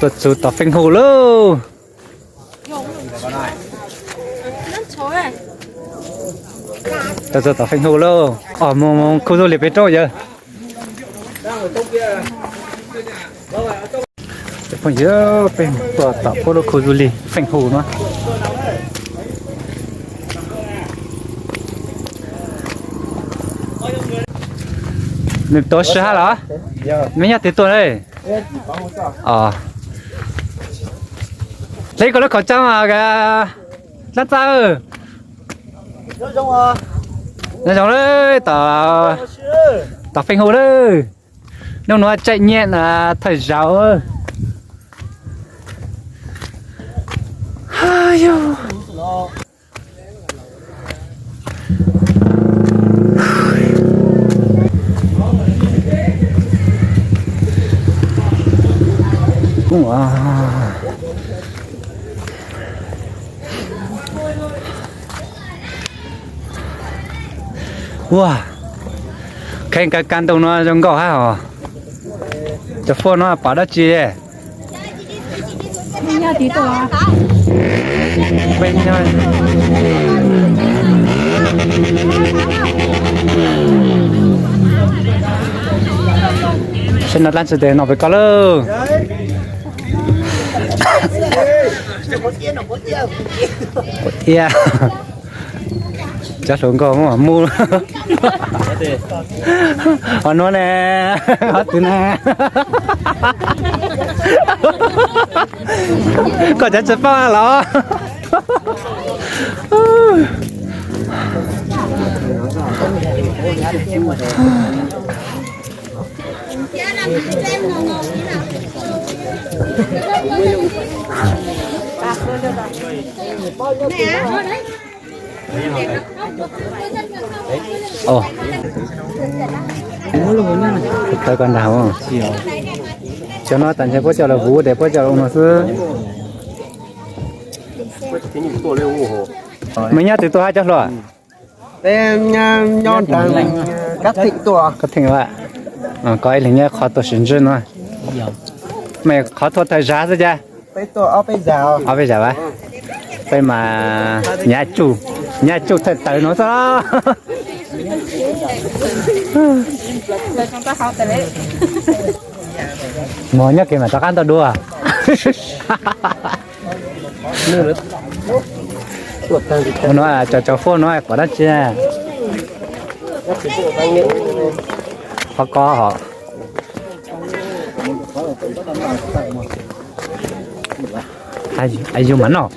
Tuaj txug tom Feej Hu lauj. Tuaj txug tom Feej Hu lauj. Os, mus khu du lig pem roob yawg. Phooj ywg, peb tuaj tom puab lub khu du lig Feej Hu no. Nws tuav si hab los? Mej nyob twg tuaj na? Hle koj lub khẩu trang os, Dab Txawj. Nyob zoo lawm, tom Feej Hu lawm. Hnub nuav tseem nyiam thawj zaug. Ua, kheev kaw kaj ntug no zoo nkauj hab os. Cov fuab no pom dab tsi? Saib no dlaab tsi tes no pem ko lauj. Quav iab. Cov hluas nkauj muaj mus. Ho nuav ne, ho twg ne? Koj cov tsis paub los? Tawv koj nraag. Cov no tas ntshe puab coj los vuv tes puab coj los ua no xwb. Mej nyob twg tuaj hab cov hluas? Koj theej, koj ib leeg nyob qhov tuaj sim ntsib no. Mej qhov tuaj thawj zag xwb cas? Ob peb zag vas. Peb mas nyab tsuj thawj tawv no xwb. Mog nyob kiag mas rov qab ntau dua. Ua no tsaus tsaus fuab no pom dab tsi? Qhov ko hos. Yug mas noj.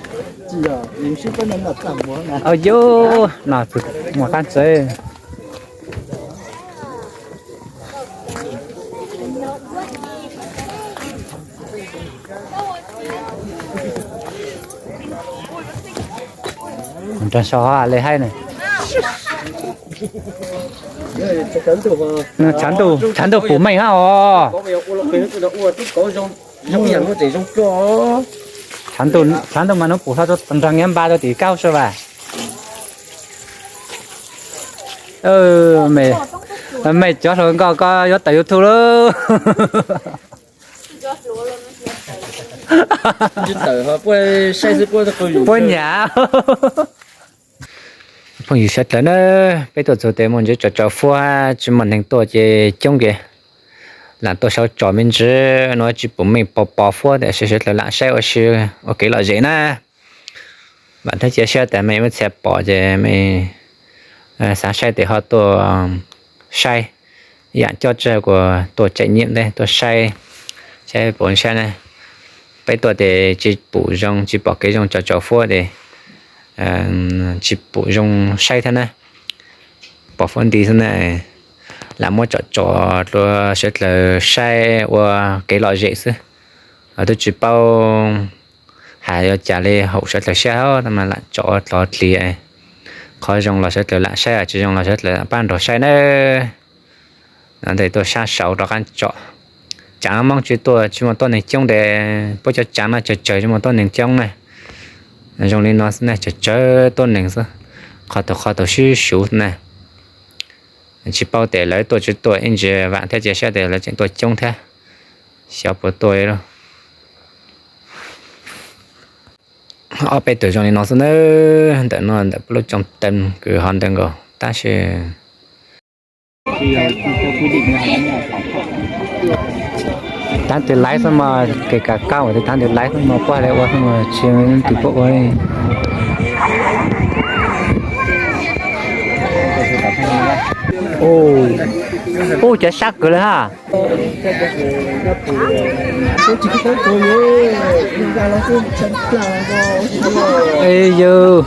Yug no muaj qaab tsev. Nrog sau le haib ne. Tshav ntuj pum meej hab os. Tshav ntuj mas nub pum hlo nraag nyiav npa rau tim kaub sua vas. Mej cov hluas nkauj ko yuav tawm YouTube lauj. Puab nyam. Phooj ywg sawv dlawg na, peb tuaj txug tes muaj ntsis tsaus tsaus fuab tsi muaj neeg tuaj ces coob ces lam tuaj sau tsom me ntsis no tsi pum meej pos pos fuab tes sawv dlawg lam saib ua si ua kev lom zem na. Vam thiab cia siab tas mej muaj txhia pom ces mej xav saib tes ho tuaj saib, yam coj tsawg kuas tuaj tseem nyiam ntej tuaj saib, saib puas saib na. Peb tuaj tes tsi pum zoo tsi pom kev zoo tsaus tsaus fuab tes tsi pum zoo saib thiab na. Pom fuab nti xwb na, lam muab tsom tsom dlua sawv dlawg saib ua kev lom zem xwb. Twb tsi paub has yuav cas li haum sawv dlawg siab mas lam tsom ua dlov dlig. Qhov zoo los sawv dlawg lam saib, tsi zoo los sawv dlawg pab nrog saib na. Tes tuaj sab saud rov qab tsom. Tsaav Moob tsi tuaj tsi muaj tuab neeg coob tes puab cov tsaav no tsawg tsawg tsi muaj tuab neeg coob na. Zoo li no xwb na, tsawg tsawg tuab neeg xwb, qhov tau qhov tau sib suv na. Tsi paub tes lawv tuaj tsi tuaj, ib ntsis vam thiab cia siab tes lawv tseem tuaj coob thiab. Xyov puas tuaj li lauj. Ob peb tug zoo li no xwb nawb, ntawm no ntawm puab lub tsoo teem kws ho ntawd nkaus tab sis taab twg laiv xwb mas kev kav kaj uas taab twg laiv xwb mas puab hais li ua xwb mas tsis twg puab ua li. Ub, cov sab kawg li hab. Yog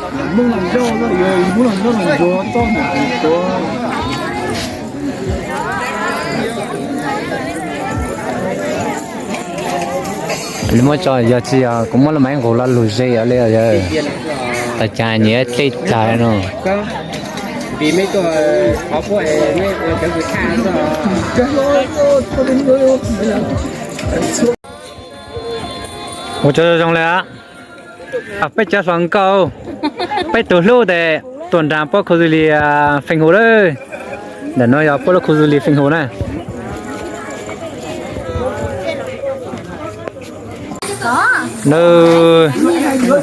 muab tso yog tsis yog kuv muab lub mav nqus lo lug ze li yog. Tau cas nyiav dlej tag no. Ua tsaug zoo zoo li, peb cov hluas nkauj, peb tug hlub tes tuaj nraag puab khu du li feem hu lawm. Ntawm no yog puab lub khu du li feem hu na. Nws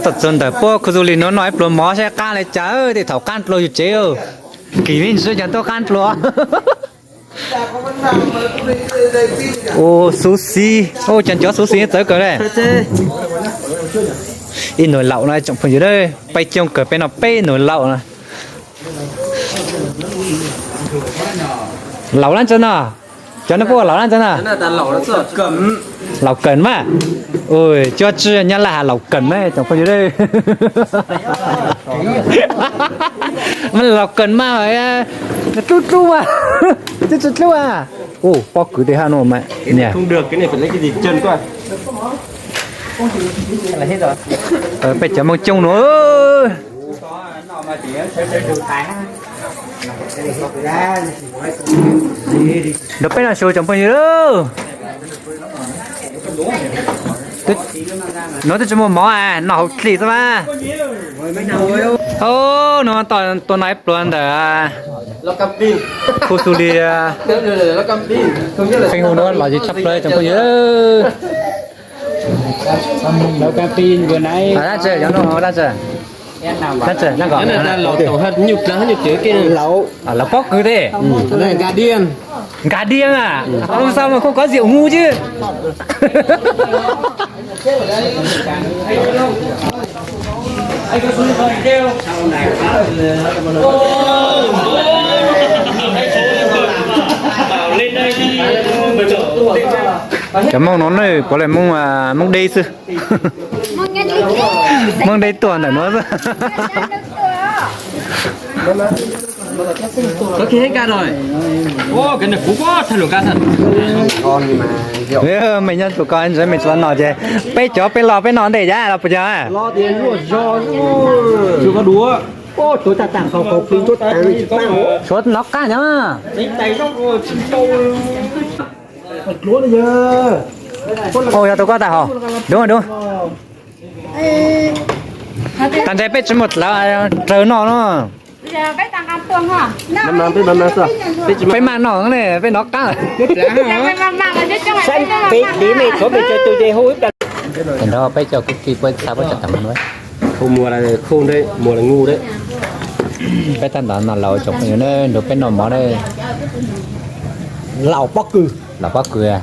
txog txug ntawm puab khu du li no noj ib pluag mov saib qab li cas tej thaum qab dlua yug tsev. Kim Vij Ntsis cas tuaj qab dlua. Ua xuv xim, ua cas cov xuv xim txawv kawg li. Ib nus laum no tsoom phooj ywg, peb coob kawg peb no peb nus laum no. Laum dlaab tsi no? Cov no puab ua laum dlaab tsi no? Laum kawm mas. Cuab tsi Nyab Laj has laum kawm mas tsoom phooj ywg. Mas laum kawm mas, dlub dlub mas, tsi tsi dlub a. Ua pob kws tej hab no mas. Peb cov Moob coob no. Nrog peb noj su tsoom phooj ywg. Nuav twb tsi muaj mov, noj hauv dlig xwb mas. Nuav tua no ib pluag ntawm khu xu li feem hu no los tsis tshaj plaws tsoom phooj ywg. Dab tsi, dab tsi, dab tsi, lawv pob kws tej. Nkag diav a, xav mas koj kov ziam mus tsi. Cov Moob no ne puav leej Moob deb xwb. Moob deb tuaj ntawm nuav xwb. Mej nyob tus ko ntawd mej tsis los noj ces peb cov peb los peb noj ntej yam los puas yog? Suav nov qab nyob. Ua yog tus ko tas hos. Dub dub. Tag nrho peb tsis muaj dlav raws noj no. Peb maj noj ne, peb nov qab. Tam nrho peb cov kwv tij puab xav puab cov tam no. Peb tag nrho no laus tsoom phooj ywg ne, nrog peb noj mov ne. Laus pob kws, laus pob kws.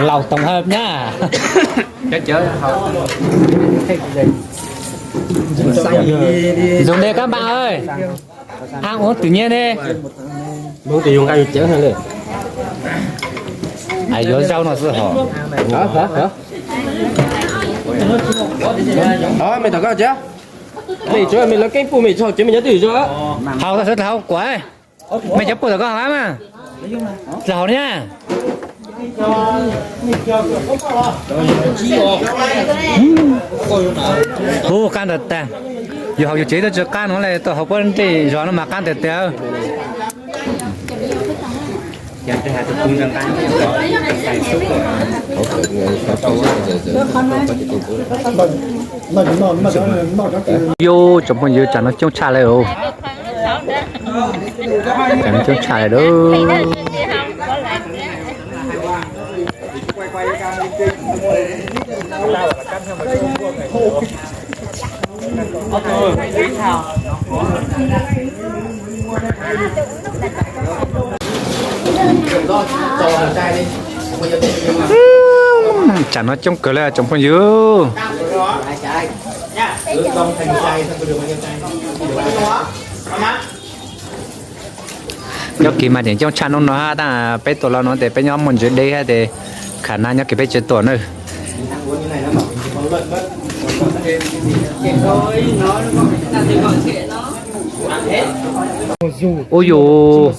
Laus toom hawm nyab. Dùng để các bạn ơi, ăn uống tự nhiên đi. Yuav zaub no xwb hos. Mej tom koj tsev, mej tsev mej lawv keeb puj mej tsis haus tsev mej nyob twj ywm zog. Haus tau sawv dlawg haus kuam. Mej cov puj tom koj hab mas. Dlawg haus nyab. Hu qab ntawd tag. Yus haus yus tsev twb tsis qab no le, tuaj haus puab ntej zog no mas qab ntawd tag. Yus tsoom phooj ywg, tsam no coob tshaj le os. Tsam no coob tshaj le os. Tsam no coob kawg li tsoom phooj ywg. Nyob kis mas tseem coob tshaj hnub no hab, tab peb tuaj los no ces peb nyob muaj ntsis deb hab ces kham nab nyob kis peb tsis tuaj na. Ub yus,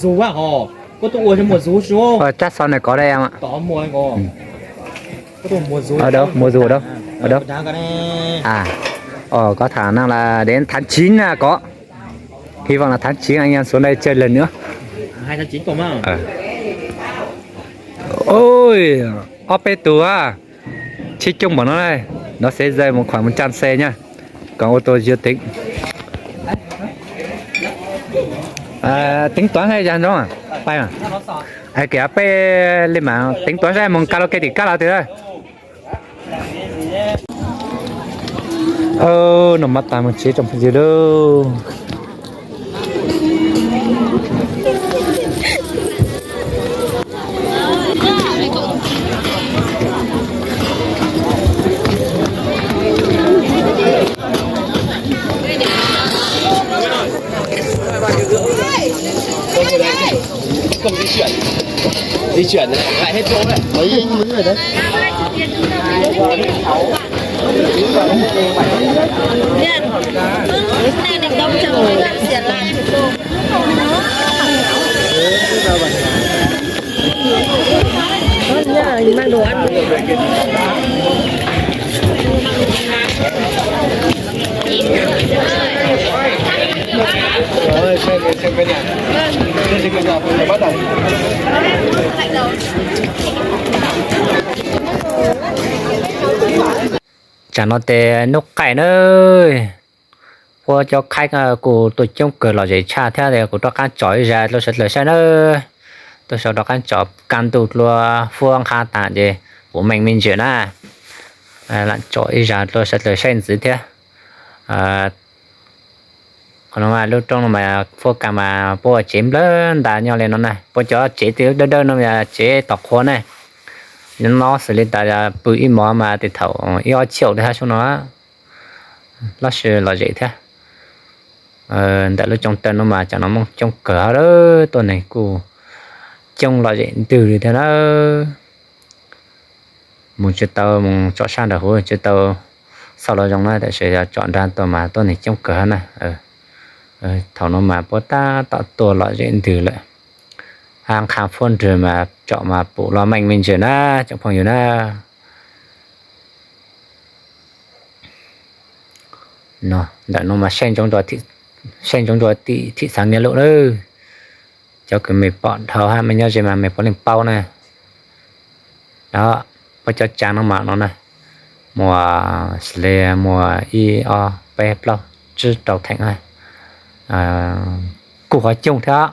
tsab xov no kov da. Muas zus dab, kov tham na, la đến tháng chín na kov. Hy vọng là tháng chín anh em xuống đây chơi lần nữa. Ob peb tug, tsheb coob npaum no, nó sẽ rơi một khoảng một trăm xe nha. Còn ô tô chưa tính. Tính toán hay ra nroo, pais, kìa peb li mas tính toán saib mus karaoke tim kab los twg. Noj mov tas mus tsev tsoom phooj ywg lauj. Tsam no ces nub qaij na, huab cov khaib kuj tuaj coob kawg lom zem tshaj thiab, kuv rov qab tsom ib zag dlua sawv dlawg saib na. Tuaj sau rov qab tsom kaj ntug dlua, huab nqha tas ces puv meej me ntsis na. Lam tsom ib zag dlua sawv dlawg saib ntxiv thiab. Qhov no mas lub roob no mas huab kas mas puab ua tsev nplawg ntas nyob li no na, puab cov tsev twb dawb dawb no mas tsev tom qhua na. Nyob no xws li tas pw ib hmos mas tes thaum ib ob txhiab li hab xyoo no. Lub sij lom zem thiab. Ntawm lub cooj tawm no mas tsam no Hmoob coob kawg, tuaj neeg kuj coob lom zem ntws li thiab na. Mus tsis tau, mus tsom sab nram huv tsis tau xauj los zoo na, tab sis yog tsom nrag tuaj mas tuaj neeg coob kawg na. Thaum no mas puab tab tom tuaj lom zem ntws lawm. Hab nqha huab nrwg mas tsom mas pum los meej me ntsis na, tsoom phooj ywg na. Ntawm no mas saib ntsoov rua tim thib xav niaj lub lawm. Cov kws mej pom dhau hab mej nyob ze mas mej puav leej paub na. Puab cov tsav no mas no na, muaj xws li muaj ib ob peb plaub tsib rau theem na, kuj qhov coob thiab.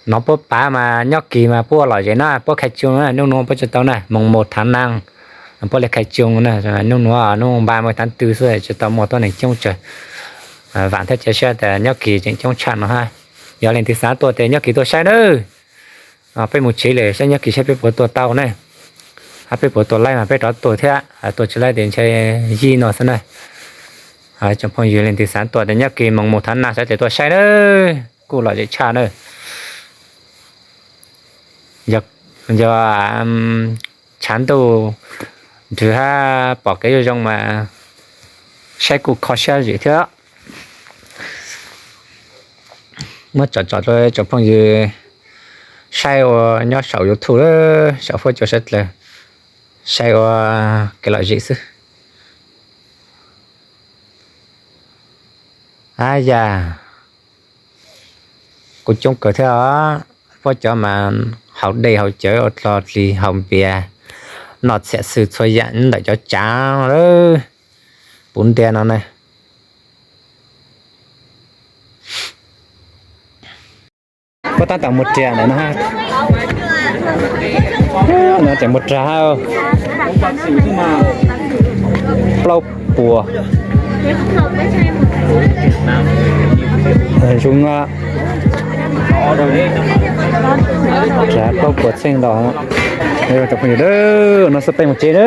No puab pav mas nyob kis mas puab lom zem na, puab khai coo na, nub nuav puab tsis tau na, moos mus thav naaj puab le khai coo na, nub nuav nub npaj mus thav twg xwb tsis tau muaj tuab neeg coob tsawg. Vaam thiab cia siab tas nyob kis tseem coob tshaj no hab. Yog leej twg xav tuaj tes nyob kis tuaj saib nawb. Peb mus tsev lawm saib nyob kis saib peb puas tuaj tau ne. Hab peb puas tuaj laib mas peb rov tuaj thiab, tuaj tsis laib tes ntshe yij no xwb na. Tsoom phooj ywg leej twg xav tuaj tes nyob kis moos mus thav naaj sawv daws tuaj saib nawb, kuj lom zem tshaj nawb. Yog tshav ntuj nrwg hab pom kev zoo zoo mas saib kuj kho siab zim thiab. Muab tsom tsom rua tsoom phooj ywg saib ua nyob saum YouTube lawm, saum huab cua sawv dlawg saib ua kev lom zem xwb. Ab yam, kuj coob kawg thiab os. Puab cov mas haus dej haus cawv ua dlog dlig haus npias, noj txhiam xwm txhua yam ntawm cov tsav lawm puv ntiag no ne. Puab tab tom mus riam ntawm no hab. No tseem muaj rag plaub puas. Zoo, rag plaub puas txheej los. Cov phooj ywg, no xub peb mus tsev na.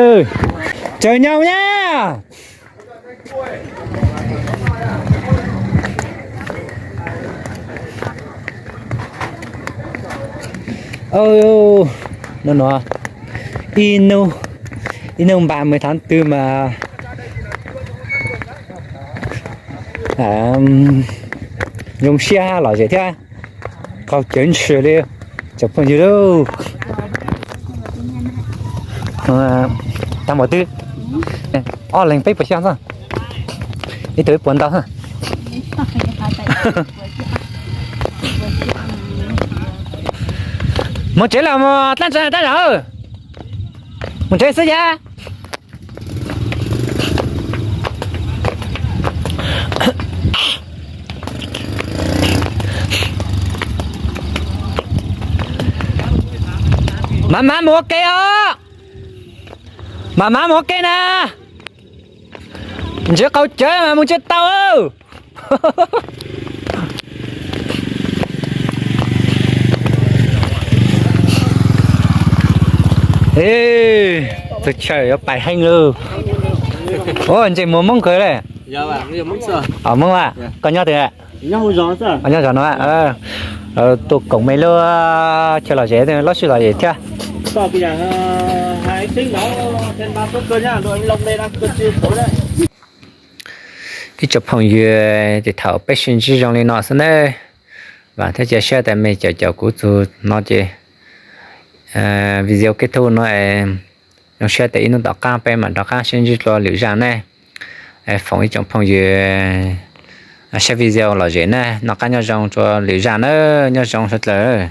Tsaws nyob nyab. Ub, no no, ib hnub, ib hnub npam mus thaj twg mas zoo siab lom zem thiab qaug cawv ntshis li cov phooj ywg lauj. Tag npaum twg, ob leeg peb puas xyov xwb, ib tug ib puas ntau. Mus tsev los mus dlaab tsi tab zam, mus tsev xwb yag. Mas mas mus ua ke os, mas mas mus ua ke na, ntsib qaug cawv mas mus tsis tau. Tus chaw yuav pais heev lauj. Ua ntsej muag Hmoob kawg le. Hmoob a, koj nyob twg? Nyob zos no. Tuaj koom me lub chaw lom zem, lub sij lom zem thiab. Ib tsoom phooj ywg, ces thaum peb sib ntsib zoo li no xwb nawb. Vam thiab cia siab tias mej caum caum kuv txug no ces video kết thúc no, zoo siab tias ib hnub tom qab peb mam rov qab sib ntsib dlua lwm zaj ne. Foom ib tsoom phooj ywg saib video lom zem ne, noj qab nyob zoo rua lwm zaj na, nyob zoo suav dlawg.